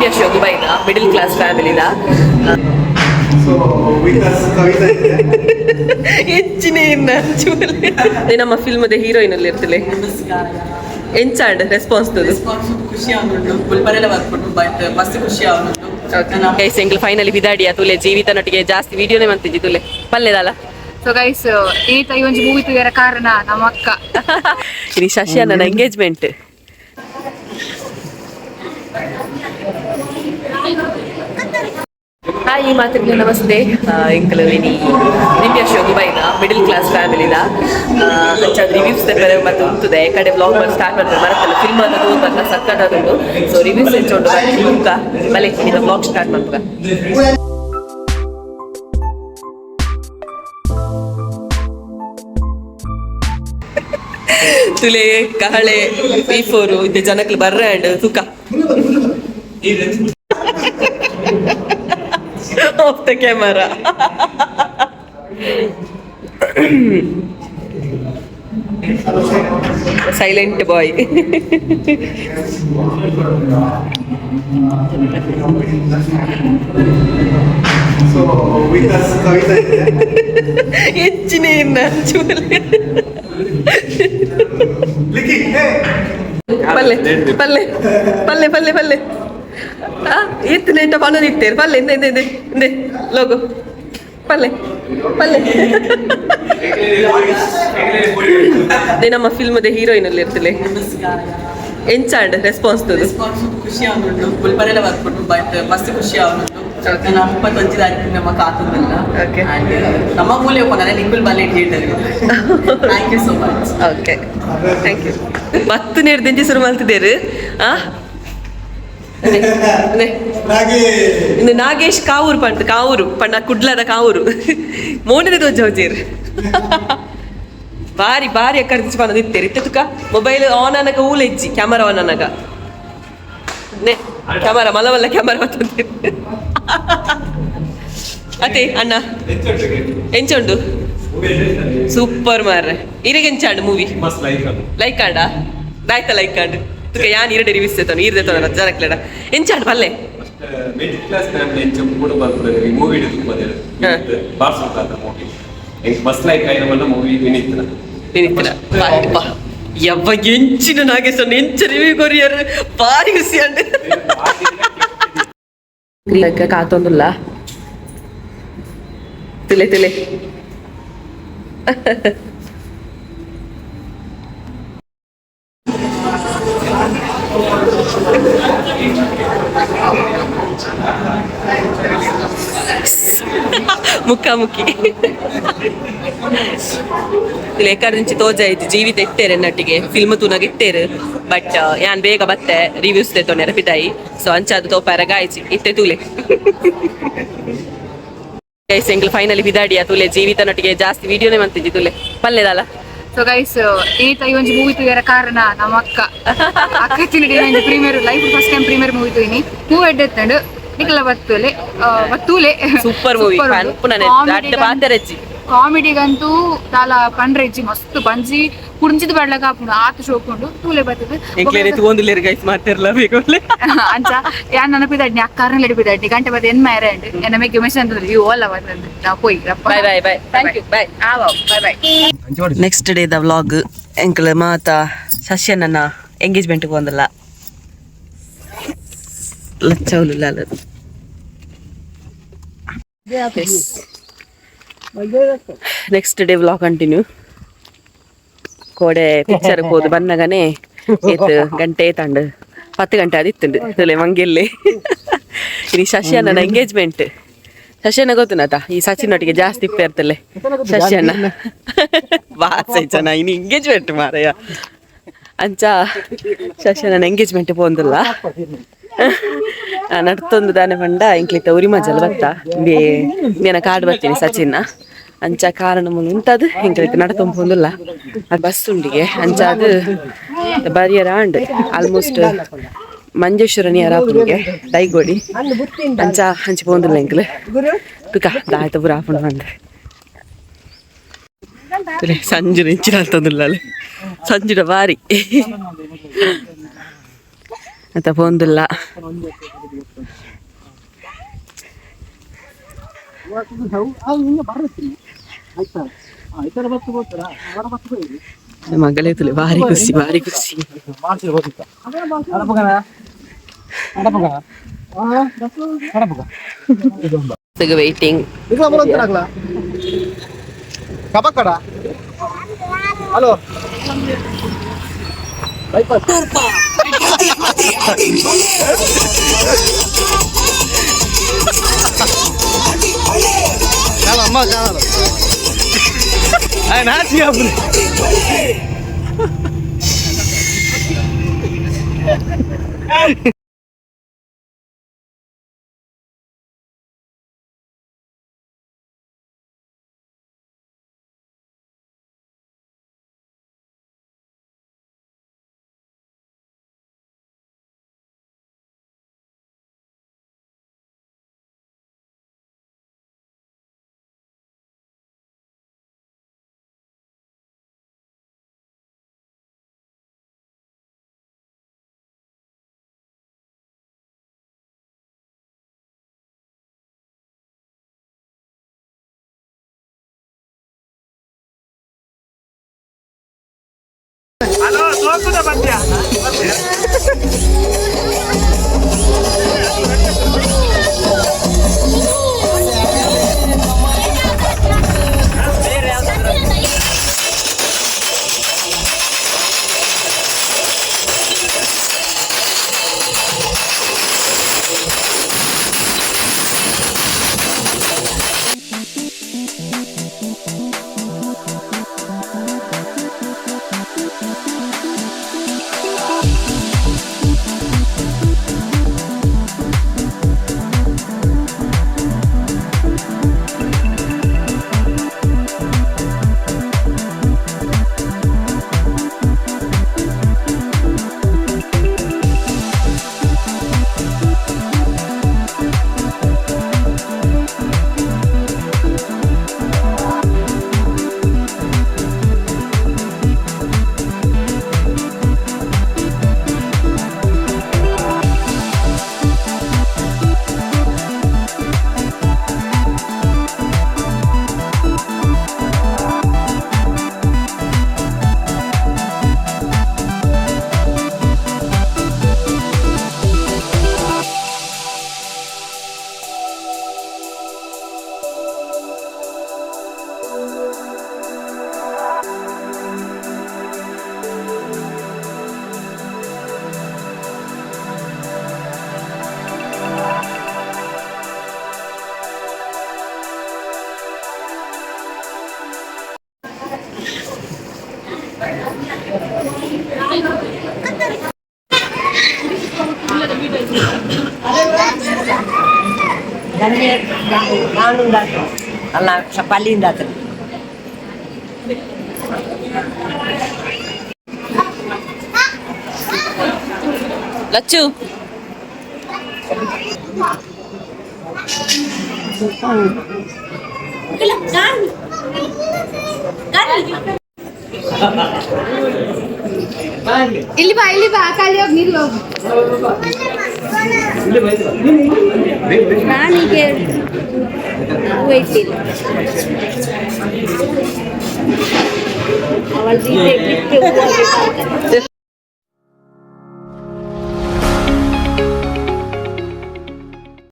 ದಿವ್ಯ ಶೋಗು ಬೈದ middle class ಫ್ಯಾಮಿಲಿದ. ಸೊ with us Kavitha ಇದೆ. ಹೆಚ್ಚಿನ ನಮ್ಮ ಫಿಲ್ಮ್ದ ಹೀರೋಯಿನ್ ಅಲ್ಲಿ ಇರ್ತಲೆ. ಎಂಚಾಂಡ್ ರೆಸ್ಪಾನ್ಸ್? ರೆಸ್ಪಾನ್ಸ್ ಖುಷಿ ಆಗುಂಟು. ಪುಲ್ಪರೆಲ್ಲ ಬರ್ಪುಂಡು, ಬಟ್ ಮಸ್ತ್ ಖುಷಿ ಆಗುಂಟು. Guys, ಎಂಕ್ಲು finally ಬಿದಾಡಿಯ. ತುಲೆ, ಜೀವಿತ ನೊಟ್ಟಿಗೆ ಜಾಸ್ತಿ ವಿಡಿಯೋನೇ ಮಂತಿಜ್ಜಿ. ತುಲೆ, ಪಲ್ಲೆದಲ್ಲ. ಸೊ ಗೈಸ್, ಏತ ಈ ಒಂಜಿ ಮೂವಿ ತೂಯರ ಕಾರಣ ನಮ್ಮ ಅಕ್ಕ. ಇನಿ ಶಶಿ ನನ್ನ ಎಂಗೇಜ್ಮೆಂಟ್. ಹಾಯ್, ಮಾತಿರ್ಲಿ ನಮಸ್ತೆ. ಎಂಕಲ್ ಇನಿ ದಿವ್ಯ ಶೋಗು ಬೈದ ಮಿಡಲ್ ಕ್ಲಾಸ್ ಫ್ಯಾಮಿಲಿದ. ಅಂಚ ರಿವ್ಯೂಸ್ ತೆಪ್ಪರೆ ಮತ್ತೆ ಉಂತುದೆ ಕಡೆ ಬ್ಲಾಗ್ ಮಾಡಿ ಸ್ಟಾರ್ಟ್ ಮಾಡ್ತಾರೆ. ಮರತ್ತಲ್ಲ ಫಿಲ್ಮ್ ಅಂತ ತೂದು ಬಂದ ಸಕ್ಕತ್ತಾದುಂಡು. ಸೊ ರಿವ್ಯೂಸ್ ಹೆಚ್ಚುಂಡು ಬುಕ್ಕ ಬಲೆ ಇನಿದ ಬ್ಲಾಗ್ ಸ್ಟಾರ್ಟ್ ಮಾಡ್ಪುಗ. ತುಲೆ ಕಹಳೆ ಬಿ4 ಇದ್ದೆ ಜನಕ್ಲು ಬರ್ರೆ ಅಂಡ್ ಸುಖ off the camera. Silent boy. So with us Kavita ಇದೆ. ಹೆಚ್ಚಿನ ಲಿಕ್ಕಿ ಹೇ. ಪಲ್ಲೆ ಪಲ್ಲೆ ಪಲ್ಲೆ ಪಲ್ಲೆ ಪಲ್ಲೆ. ಆ ಇತ್ತು ನೆಂಟ ಪನ್ನೊಂದು ಇತ್ತೇರು. ಪಲ್ಲೆ, ಇಂದೆ ಇಂದೆ ಇಂದೆ ಇಂದೆ ಲೋಗೋ. ಪಲ್ಲೆ ಪಲ್ಲೆ. ಅದೇ ನಮ್ಮ ಫಿಲ್ಮ್ದ ಹೀರೋಯಿನ್ ಅಲ್ಲಿ ಇರ್ತಲೆ. ಎಂಚಾಂಡ್ ರೆಸ್ಪಾನ್ಸ್? ರೆಸ್ಪಾನ್ಸ್ ಖುಷಿ ಆಗುಂಟು. ಪುಲ್ಪರೆಲ್ಲ ಬರ್ಪುಂಡು, ಬಟ್ ಮಸ್ತ್ ಖುಷಿ ಆಗುಂಟು. ನನ್ನ 31 ತಾರೀಕು ನಮ್ಮ ಕಾತುಂದಲ್ಲ. ಅಂಡ್ ನಮ್ಮ ಮೂಲೆ ಒಪ್ಪಂದ ನಿಂಗುಲ್ ಬಲ್ಲೆ theatre. Thank you so much. Okay, thank you. ಬತ್ತು ನೀರು ದಿಂಜಿ ಶುರು ಮಾಡ್ತಿದ್ದೇರು. ಆ ಅದೇ, ಅದೇ. ಇಂದು ನಾಗೇಶ್ ಕಾವೂರು ಪಂಡ್ ಕಾವೂರು ಪಂಡ ಕುಡ್ಲದ ಕಾವೂರು ಮೋನದ ದೊಜ್ಜ ಹೋಜೇರು. ಬಾರಿ ಬಾರಿ ಅಕ್ಕರ್ದಿಚ್ಚು ಪಂದ ಇತ್ತೇರು. ಇತ್ತೆ ತುಕ ಮೊಬೈಲ್ ಆನ್ ಅನಗ ಊಲ ಇಜ್ಜಿ, ಕ್ಯಾಮರಾ ಆನ್ ಅನಗ ನೆ ಕ್ಯಾಮರಾ ಮಲವಲ್ಲ ಕ್ಯಾಮರಾ ಮತ್ತೊಂದು. ಅತೆ ಅಣ್ಣ, ಎಂಚುಂಡು? ಸೂಪರ್ ಮಾರ್ರೆ. ಇರೆಗೆ ಎಂಚಾಂಡು ಮೂವಿ? ಲೈಕ್ ಆಂಡ ದಾಯ್ತ ಲೈಕ್ ಆಂಡ್. ತುಕ ಯಾನ್ ಇರಡೆ ರಿವ್ಯೂಸ್ ತೋನು ಈರ್ದೆ ತೋನ ಜನಕ್ಲೆಡ ಎಂಚಾಂಡ್ ಪಲ್ಲೆ. ಮಿಡ್ಲ್ ಕ್ಲಾಸ್ ಫ್ಯಾಮಿಲಿ ಎಂಚ ಕೂಡ ಬರ್ಪುಂಡು ಈ ಮೂವಿ ಹಿಡಿದು. ಬಾರ್ಸ್ ಮೂವಿ ಎಂಕ್ ಬಸ್ ಲೈಕ್ ಆಯಿನ ಮಲ್ಲ ಮೂವಿ ವಿನಿತ್ನ. ವಿನಿತ್ನ. ಬಾ ಯವ್ವ, ಎಂಚಿನ ನಾಗೇಶ್ ಎಂಚ ರಿವ್ಯೂ ಕೊರಿಯರ್, ಬಾರಿ ಖುಷಿ ಅಂಡ್ ಕಾತೊಂದುಲ್ಲ. ತುಲೆ ತುಲೆ. ಮುಖಾಮುಖಿ ಲೇಖರ್ నుంచి ತೋಜಾಯ್ತು. ಜೀವಿತ ಇಟ್ಟೇರು ಎನ್ನಟ್ಟಿಗೆ ಫಿಲ್ಮ್ ತೂನಾಗ ಇಟ್ಟೇರು. ಬಟ್ ಯಾನ್ ಬೇಗ ಬತ್ತೆ ರಿವ್ಯೂಸ್ ತೇತೊಂಡೆರ ಪಿದಾಯಿ. ಸೊ ಅಂಚಾದು ತೋಪಾರ ಗಾಯ್ಚಿ. ಇತ್ತೆ ತೂಲೆ ಗೈಸ್, ಎಂಕ್ಲು ಫೈನಲಿ ಬಿದಾಡಿಯ. ತುಲೆ, ಜೀವಿತ ನೊಟ್ಟಿಗೆ ಜಾಸ್ತಿ ವಿಡಿಯೋನೇ ಮಂತಿಜ್ಜಿ. ತುಲೆ, ಪಲ್ಲೆದಲ್ಲ. ಸೊ ಗೈಸ್, ಏತ ಈ ಒಂಜಿ ಮೂವಿ ತೂಯರ ಕಾರಣ ನಮ್ಮ ಅಕ್ಕ. ಅಕ್ಕ ತಿನ್ನಡಿ premiere life first time premiere movie ತೂಯಿನಿ. Movie ಎಡ್ಡೆತ್ತಂಡು. ನಿಕಲ ಬತ್ತುಲೆ ಬತ್ತೂಲೆ. ಸೂಪರ್ ಮೂವಿ ಪನ್ಪುನನೆ ದಡ್ಡ ಪಾತೆರಜ್ಜಿ. ಕಾಮಿಡಿಗಂತೂ ದಾಲ ಪಂಡ್ರೆಜ್ಜಿ. ಮಸ್ತ್ ಬಂಜಿ ಕುಡ್ಂಚಿದ ಬಡ್ಲಕ ಆಪುಂಡು, ಆತ್ ಶೋಕುಂಡು. ತೂಲೆ ಬತ್ತದ. ಎಂಕ್ಲೇನೆ ತೂವೊಂದುಲ್ಲೆರ್ ಗೈಸ್ ಮಾತೆರ್ಲ ಬೇಗ. ಅಂಚ ಯಾನ್ ನೆನಪಿದಾಡ್ನಿ ಅಕ್ಕಾರನ್ ಲೆಡಿಪಿದಾಡ್ನಿ ಗಂಟೆ ಬತ್ತ ಎನ್ ಮಾರೆ ಅಂಡ್ ಎನ್ನ ಮೆಗ್ಗೆ ಮೆಷನ್ ಅಂತಂದ್ರೆ ಈ ಓಲ ಬಂದಂದು ನಾವು ಪೋಯಿ. Bye bye bye, thank you, bye. Bye bye. Next day the vlog. ಎಂಕ್ಲ ಮಾತ ಶಶ್ಯನನ್ನ ಎಂಗೇಜ್ಮೆಂಟ್ ಬಂದಲ್ಲ ಲಚ್ಚೌಲು. Next day vlog continue. ಕೋಡೆ ಪಿಕ್ಚರ್ ಹೋದು ಬನ್ನಗನೆ ಏತ್ ಗಂಟೆ ತಂಡು? 10 ಗಂಟೆ ಅದಿತ್ತುಂಡು. ತುಲೆ ಮಂಗೆಲ್ಲೆ. ಇನಿ ಶಶಿಯಣ್ಣನ ಎಂಗೇಜ್ಮೆಂಟ್. ಶಶಿಯಣ್ಣ ಗೊತ್ತುನಾತ? ಈ ಸಚಿನ್ ಒಟ್ಟಿಗೆ ಜಾಸ್ತಿ ಇಪ್ಪೆ ಇರ್ತಲೆ ಶಶಿಯಣ್ಣ. ಬಾಸೆ ಜನ ಇನಿ ಎಂಗೇಜ್ಮೆಂಟ್ ಮಾರಯ್ಯ. ಅಂಚ ಶಶಿಯಣ್ಣನ ಎಂಗೇಜ್ಮೆಂಟ್ ಪೋಂದುಲ್ಲ. ನಡ್ತೊಂದು ದಾನೆ ಪಂಡ ಎಂಕ್ಲಿತ್ತ ಉರಿ ಮಜಲ್ ಬತ್ತ ಇಂಬೇನ ಕಾರ್ಡ್ ಬರ್ತೀನಿ ಸಚಿನ್ನ. ಅಂಚ ಕಾರಣ ಉಂಟದು ಎಂಕ್ಲಿತ್ತ ನಡ್ತೊಂದು ಪೋಂದುಲ್ಲ. ಅದು ಬಸ್ ಉಂಡಿಗೆ. ಅಂಚ ಅದು ಬರಿಯರ ಆಂಡ್ ಆಲ್ಮೋಸ್ಟ್ ಮಂಜೇಶ್ವರ ನಿಯರ್ ಆಪುನಿಗೆ ದೈಗೋಡಿ. ಅಂಚ ಅಂಚ ಪೋಂದುಲ್ಲ ಎಂಕ್ಲು. ತುಕ ದಾಯ್ತ ಪೂರ ಆಪುಂಡು ಬಂದೆ. ಸಂಜು ನೆಂಚಿನ ಅಂತಂದುಲ್ಲ. ಸಂಜುಡ ಬಾರಿ. ಅಂತ ಪೋಂದುಲ್ಲ. ಮಗಳೇ ತುಲೆ ಭಾರಿ ಖುಷಿ, ಭಾರಿ ಖುಷಿ. ವೇಟಿಂಗ್. ಕಬಕಡ ಹಲೋ. అమ్మ చాలా ఆయన. ಅಲ್ಲ, ಅಲ್ಲಿಂದ ಆತನ. ಲಚ್ಚು. ಇಲ್ಲಿ ಬಾ, ಇಲ್ಲಿ ಬಾ. ಖಾಲಿ ಹೋಗಿ, ನೀರು ಹೋಗು. ನಾನೀಗ ಹೂವು ಇಟ್ಟಿಲ್ಲ. ಅವಳದ್ದು ಇದೆ, ಬಿಟ್ಟು ಹೂವು ಬೇಕಾಗ್ತದೆ.